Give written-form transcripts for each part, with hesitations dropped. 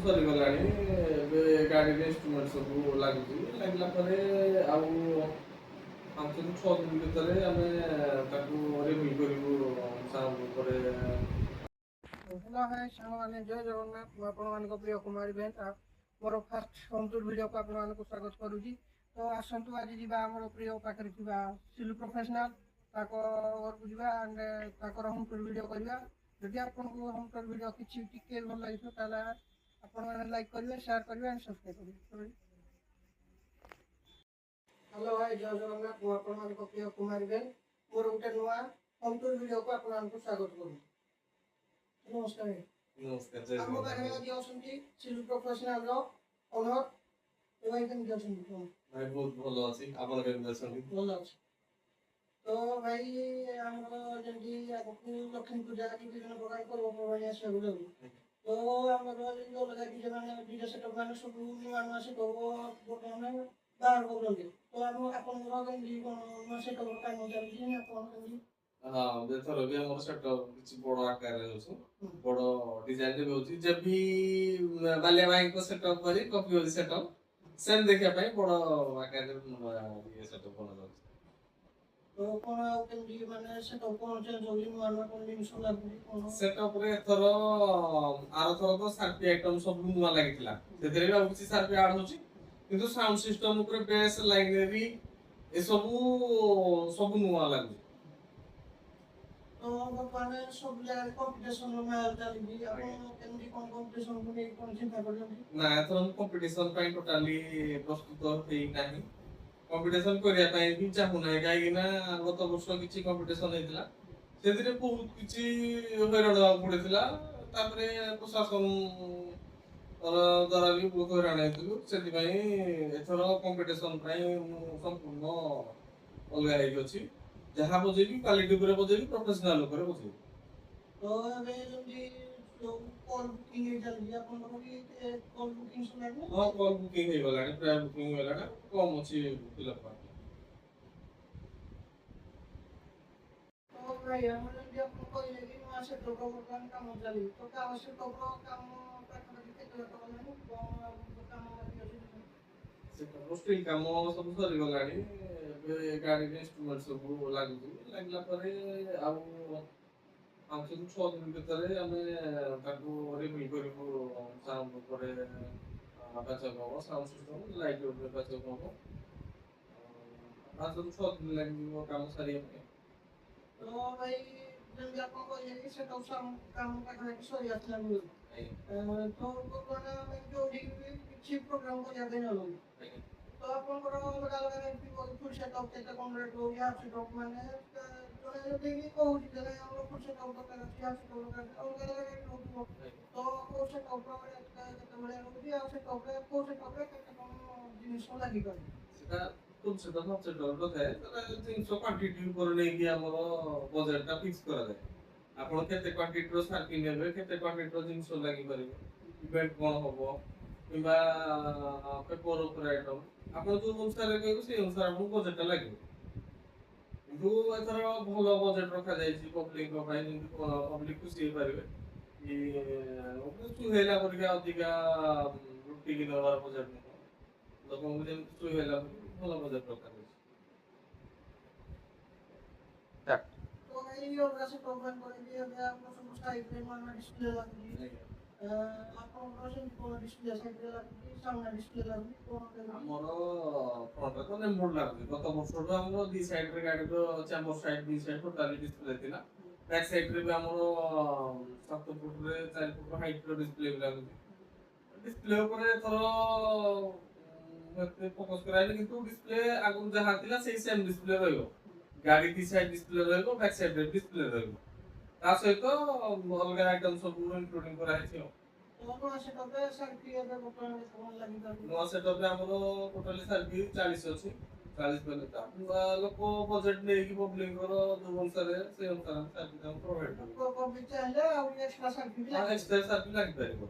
ସରିଗଲାଣି। ଏବେ ଗାଡ଼ିରେ ଇନଷ୍ଟ୍ରୁମେଣ୍ଟ ସବୁ ଲାଗୁଛି। ଲାଗିଲା ପରେ ଆଉ 5ରୁ 6 ଦିନ ଭିତରେ ଆମେ ତାକୁ ରିଭିଲ୍ କରିବୁ ସାଉଣ୍ଡ ଉପରେ। ହ୍ୟାଲୋ, ହାଇ ସାଙ୍ଗମାନେ, ଜୟ ଜଗନ୍ନାଥ। ମୁଁ ଆପଣମାନଙ୍କ ପ୍ରିୟ କୁମାରୀ ବେନ୍ ଆଉ ମୋର ଫାଷ୍ଟ ହୋମ୍ ଟୁର୍ ଭିଡ଼ିଓକୁ ଆପଣମାନଙ୍କୁ ସ୍ୱାଗତ କରୁଛି। ତ ଆସନ୍ତୁ, ଆଜି ଯିବା ଆମର ପ୍ରିୟ ପାଖରେ ଥିବା ସିଲୁ ପ୍ରଫେସନାଲ, ତାଙ୍କ ଘରକୁ ଯିବା ଆଣ୍ଡ ତାଙ୍କର ହୋମ୍ ଟୁର୍ ଭିଡ଼ିଓ କରିବା। ଯଦି ଆପଣଙ୍କୁ ହୋମ୍ ଟୁର୍ ଭିଡ଼ିଓ କିଛି ଟିକେ ଭଲ ଲାଗିଥିବ, ତାହେଲେ ଆପଣମାନେ ଲାଇକ୍ କରିବେ, ସେୟାର କରିବେ ଆଣ୍ଡ ସବସ୍କ୍ରାଇବ୍ କରିବେ। ହ୍ୟାଲୋ ଭାଇ, ଜୟ ଜଗନ୍ନାଥ। ମୁଁ ଆପଣମାନଙ୍କ ପ୍ରିୟ କୁମାରୀ ବେନ୍, ମୋର ଗୋଟେ ନୂଆ ହୋମ୍ ଟୁର୍ ଭିଡ଼ିଓକୁ ଆପଣମାନଙ୍କୁ ସ୍ୱାଗତ କରୁଛି। ନମସ୍କାର ଭାଇ। ନମସ୍କାର, ଜୟ ଆମ ପାଖରେ ଜଗନ୍ନାଥ। ଆଜି ଅଛନ୍ତି ସିଲୁ ପ୍ରଫେସନାଲର ଓନର। ଏ ଭାଇ, କେମିତି ଅଛନ୍ତି କୁହନ୍ତୁ? ଭାଇ, ବହୁତ ଭଲ ଅଛି। ଆପଣ କେମିତି ଅଛନ୍ତି? ଭଲ ଅଛି। ତ ଭାଇ, ଆମର ଯେମିତି ଆଗକୁ ଲକ୍ଷ୍ମୀ ପୂଜା କି ବିଭିନ୍ନ ପ୍ରକାର ପର୍ବପର୍ବାଣି ଆସିବାକୁ ଯାଉଛି, ତ ଆମର ଯେମିତି ଅଲଗା ଡିଜେ ମାନେ, ଡିଜେ ସେଟଅପ୍ ମାନେ ସବୁ ନୂଆ ନୂଆ ସେଟଅପ୍ ବର୍ତ୍ତମାନ ବାହାର କରୁଛନ୍ତି। ତ ଆମ ଆପଣଙ୍କର କେମିତି କ'ଣ ନୂଆ ସେଟଅପ୍ କାମ ଚାଲିଛି ନା କ'ଣ କେମିତି? ହଁ, ଏଥର ବି ଆମର ସେଟଅପ୍ କିଛି ବଡ ଆକାରରେ ହେଉଛି, ବଡ ଡିଜାଇନ ବି ହଉଛି। ଯେବି ବାଲିଆ ଭାଇଙ୍କ ସେଟଅପ୍ କରି କପି ହଉଛି, ସେଟଅପ୍ ସେମ୍ ଦେଖିବା ପାଇଁ ବଡ ଆକାରରେ ଇଏ ସେଟଅପ୍ ବନାଯାଉଛି। ତ କ'ଣ ଆଉ କେମିତି ମାନେ ସେଟଅପ୍ କ'ଣ ଚେଞ୍ଜ ହଉଛି, ନୂଆ ନୂଆ କ'ଣ ଜିନିଷ ଲାଗୁଛି କ'ଣ? ସେଟଅପ୍ ରେ ଏଥର, ଆରଥର ତ ସାର୍ପି ଆଇଟମ ସବୁ ନୂଆ ଲାଗିଥିଲା, ସେଥିରେ ବି ଆଉ କିଛି ସାର୍ପି ଆଡ୍ ହଉଛି। କିନ୍ତୁ ସାଉଣ୍ଡ ସିଷ୍ଟମ ଉପରେ ବେସ୍, ଲାଇବ୍ରେରୀ ଏସବୁ ସବୁ ନୂଆ ଲାଗୁଛି। ତ ବର୍ତ୍ତମାନ ସବୁ ଜାଗାରେ କମ୍ପିଟିସନ ମାହୋଲ ଚାଲିଛି। ଆପଣ କେମିତି କ'ଣ କମ୍ପିଟିସନକୁ ନେଇ କ'ଣ ଚିନ୍ତା କରୁଛନ୍ତି? ନା, ଏଥର ମୁଁ କମ୍ପିଟିସନ ପାଇଁ ଟୋଟାଲି ପ୍ରସ୍ତୁତ ହେଇନାହିଁ। କମ୍ପିଟିସନ କରିବା ପାଇଁ ବି ଚାହୁଁନାହିଁ, କାହିଁକି ନା ଗତ ବର୍ଷ କିଛି କମ୍ପିଟିସନ ହେଇଥିଲା, ସେଥିରେ ବହୁତ କିଛି ହଇରାଣ ହେବାକୁ ପଡିଥିଲା। ତାପରେ ପ୍ରଶାସନ ଦ୍ୱାରା ବି ବହୁତ ହଇରାଣ ହେଇଥିଲୁ। ସେଥିପାଇଁ ଏଥର କମ୍ପିଟିସନ ପାଇଁ ମୁଁ ସମ୍ପୂର୍ଣ୍ଣ ଅଲଗା ହେଇକି ଅଛି। ଯାହା ବଜେଇବି, କ୍ୱାଲିଟି ଉପରେ ବଜେଇବି, ପ୍ରଫେସନାଲ ଉପରେ ବଜେଇବି। ତ ଏବେ ଯେମିତି ଯୋଉ କଲ୍ ବୁକିଂ ହେଇ ଚାଲିଛି, ଆପଣଙ୍କର ବି କଲ୍ ବୁକିଂ ସରିଲାଣି ନା? ହଁ, କଲ୍ ବୁକିଂ ହେଇଗଲାଣି, ପ୍ରାୟ ବୁକିଂ ହେଇଗଲାଣି, କମ୍ ଅଛି ଫିଲ୍ଅପ୍ ପାଇଁ। ତ ଭାଇ, ଆମର ଯେମିତି ଆପଣ କହିଲେ କି ନୂଆ ସେଟଅପ୍ ବର୍ତ୍ତମାନ କାମ ଚାଲିଛି, ତ କାମ ସେଟଅପ୍ର କାମ ପାଖାପାଖି କେତେ ବାଟ ଗଲାଣି, କ'ଣ ଆଉ କାମ ବାକି ଅଛି? ସେଟଅପ୍ ଷ୍ଟିଲ୍ କାମ ସବୁ ସରିଗଲାଣି। ଏବେ ଗାଡ଼ିରେ ଇନଷ୍ଟ୍ରୁମେଣ୍ଟ ସବୁ ଲାଗୁଛି। ଲାଗିଲା ପରେ ଆଉ 5ରୁ 6 ଦିନ ଭିତରେ ଆମେ ତାକୁ ରିଭିଲ୍ କରିବୁ। ସାଉଣ୍ଡ ଉପରେ ପ୍ୟାଚଅପ୍ ହବ, ସାଉଣ୍ଡ ସିଷ୍ଟମ, ଲାଇଟ୍ ଉପରେ ପ୍ୟାଚଅପ୍ ହବ। 5ରୁ 6 ଦିନ ଲାଗିଯିବ କାମ ସାରିବା ପାଇଁ। ତ ଭାଇ, ଯେମିତି ଆପଣ କହିଲେ କି ସେଟଅପ୍ କାମ ପାଖାପାଖି ସରି ଆସିଲାଣି ବୋଲି, ତ ବର୍ତ୍ତମାନ ଆମେ ଯୋଉଠିକି ବି କିଛି ପ୍ରୋଗ୍ରାମ କରିବା ପାଇଁ ଯାଉଛନ୍ତି, ତ ଆପଣଙ୍କର ଅଲଗା ଅଲଗା ରେଟ୍ ଥିବ। ଫୁଲ୍ ସେଟଅପ୍ କେତେ କ'ଣ ରେଟ୍ ରହୁଛି, ହାଫ୍ ସେଟଅପ୍ ମାନେ ଜଣେ ଯଦି ବି କହୁଛି ଯେ ନାଇଁ, ଆମର ଫୁଲ୍ ସେଟଅପ୍ ଦରକାର ଅଛି, ହାଫ୍ ସେଟଅପ୍ ଦରକାର ଅଛି, ଅଲଗା ଅଲଗା ରେଟ୍ ରହୁଥିବ। ତ କୋଉ ସେଟଅପ୍ର ରେଟ୍ କେତେ ଭଳିଆ ରହୁଛି ଆଉ ସେଟଅପ୍ରେ କୋଉ ସେଟଅପ୍ରେ କେତେ କ'ଣ ଜିନିଷ ଲାଗିପାରିବ? ସେଟା ଫୁଲ୍ ସେଟଅପ୍, ହାଫ୍ ସେଟଅପ୍ ଥାଏ। ସେଟା ଜିନିଷ କ୍ୱାଣ୍ଟିଟି ଉପରେ ନେଇକି ଆମର ବଜେଟଟା ଫିକ୍ସ କରାଯାଏ। ଆପଣ କେତେ କ୍ୱାଣ୍ଟିଟିର ସାର୍ପି ନେବେ, କେତେ କ୍ୱାଣ୍ଟିଟିର ଜିନିଷ ଲାଗିପାରିବ, ଇଭେଣ୍ଟ କ'ଣ ହବ କିମ୍ବା ପେପର ଉପରେ ଆଇଟମ, ଆପଣ ଯୋଉ ଅନୁସାରେ କହିବେ, ସେଇ ଅନୁସାରେ ଆପଣଙ୍କୁ ବଜେଟଟା ଲାଗିବ। କିନ୍ତୁ ଏଥର ଭଲ ବଜେଟ ରଖାଯାଇଛି ପବ୍ଲିକଙ୍କ ପାଇଁ, ଯେମିତି ପବ୍ଲିକ ଖୁସି ହେଇପାରିବେ କି ସୁହେଇଲା ପରିକା। ଅଧିକା ଲୁଟିକି ନେବାର ବଜେଟ ନୁହଁ, ଲୋକଙ୍କୁ ଯେମିତି ସୁହେଇଲା ପରି ଭଲ ବଜେଟ ରଖାଯାଇଛି। ତ ଭାଇ, ଅଲଗା ସେଟଅପ୍ ମାନଙ୍କରେ ବି ଏବେ ଆମର ସବୁ ସାଇଡ୍ରେ ନୂଆ ନୂଆ ଡିସପ୍ଲେ ଲାଗୁଛି। ଆପଣଙ୍କର ସେମିତି କ'ଣ ଡିସପ୍ଲେ ସାଇଡ୍ରେ ଲାଗୁଛି, ସାମ୍ନା ଡିସପ୍ଲେ ଲାଗୁଛି, କ'ଣ କେମିତି? ଆମର ଫ୍ରଣ୍ଟରେ ତ ନେମ୍ ବୋର୍ଡ ଲାଗୁଛି। ଗତ ବର୍ଷଠୁ ଆମର ଦି ସାଇଡରେ ଗାଡିର ଚାମ୍ବର ସାଇଡ୍, ଦି ସାଇଡ୍ ଟୋଟାଲି ଡିସପ୍ଲେ ଥିଲା। ବ୍ୟାକ୍ ସାଇଡରେ ବି ଆମର 7 ଫୁଟରେ 4 ଫୁଟ ହାଇଟ୍ର ଡିସପ୍ଲେ ବି ଲାଗୁଛି। ଡିସପ୍ଲେ ଉପରେ ଏଥର ଏତେ ଫୋକସ୍ କରାହେଇନି, କିନ୍ତୁ ଡିସପ୍ଲେ ଆଗରୁ ଯାହା ଥିଲା, ସେଇ ସେମ୍ ଡିସପ୍ଲେ ରହିବ। ଗାଡି ଦି ସାଇଡ୍ ଡିସପ୍ଲେ ରହିବ, ବ୍ୟାକ୍ ସାଇଡରେ ଡିସପ୍ଲେ ରହିବ। ତା ସହିତ ଅଲଗା ଆଇଟମ୍ ସବୁ ଇନକ୍ଲୁଡିଂ କରାହେଇଛି ଆଉ। ତ ନୂଆ ସେଟଅପ୍ରେ ସାର୍ପି ଏବେ ବର୍ତ୍ତମାନ କେତେ କ'ଣ ଲାଗିପାରିବ? ନୂଆ ସେଟଅପ୍ରେ ଆମର ଟୋଟାଲି ସାର୍ପି 40 ଅଛି। 40 ବେଲେ ତ ଲୋକ ବଜେଟ୍ ନେଇକି ପବ୍ଲିକଙ୍କର ଯୋଉ ଅନୁସାରେ, ସେଇ ଅନୁସାରେ ଆମେ ସାର୍ପି ତାଙ୍କୁ ପ୍ରୋଭାଇଡ୍ କରିବୁ। ପବ୍ଲିକ ଚାହିଁଲେ ଆହୁରି ଏକ୍ସଟ୍ରା ସାର୍ପି ବି ଲାଗିବ? ଏକ୍ସଟ୍ରା ସାର୍ପି ଲାଗିପାରିବ।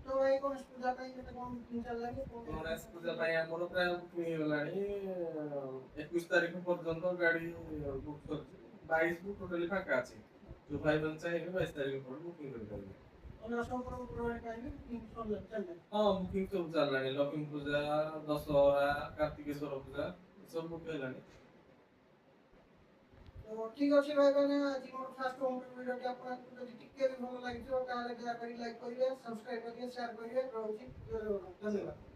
ତ ଭାଇ, ଗଣେଶ ପୂଜା ପାଇଁ କେତେ କ'ଣ ବୁକିଂ ଚାଲିଲାଣି କ'ଣ? ଗଣେଶ ପୂଜା ପାଇଁ ଆମର ପ୍ରାୟ ବୁକିଂ ହେଇଗଲାଣି। 21 ତାରିଖ ପର୍ଯ୍ୟନ୍ତ ଗାଡି ବୁକ୍ କରିଛି। 22କୁ ଟୋଟାଲି ଫାଙ୍କା ଅଛି। ଯୋଉ ଭାଇମାନେ ଚାହିଁବେ, 22 ତାରିଖ ପରେ ବୁକିଂ କରିପାରିବେ। ଅଲଗା ସବୁ ପର୍ବପର୍ବାଣି ପାଇଁ ବି ବୁକିଂ ଚାଲିଲାଣି? ହଁ, ବୁକିଂ ସବୁ ଚାଲିଲାଣି। ଲକ୍ଷ୍ମୀ ପୂଜା, ଦଶହରା, କାର୍ତ୍ତିକେଶ୍ୱର ପୂଜା ସବୁ ବୁକ୍ ହେଲାଣି। ତ ଠିକ ଅଛି ଭାଇ ମାନେ, ଆଜି ମୋର ଫାଷ୍ଟ ହୋମ୍ ଭିଡ଼ିଓଟି ଆପଣଙ୍କୁ ଯଦି ଟିକେ ବି ଭଲ ଲାଗିଥିବ, ତାହେଲେ ଦୟାକରି ଲାଇକ୍ କରିବେ, ସବସ୍କ୍ରାଇବ୍ କରିବେ, ସେୟାର କରିବେ। ରହୁଛି, ଜୟ ଜଗନ୍ନାଥ, ଧନ୍ୟବାଦ।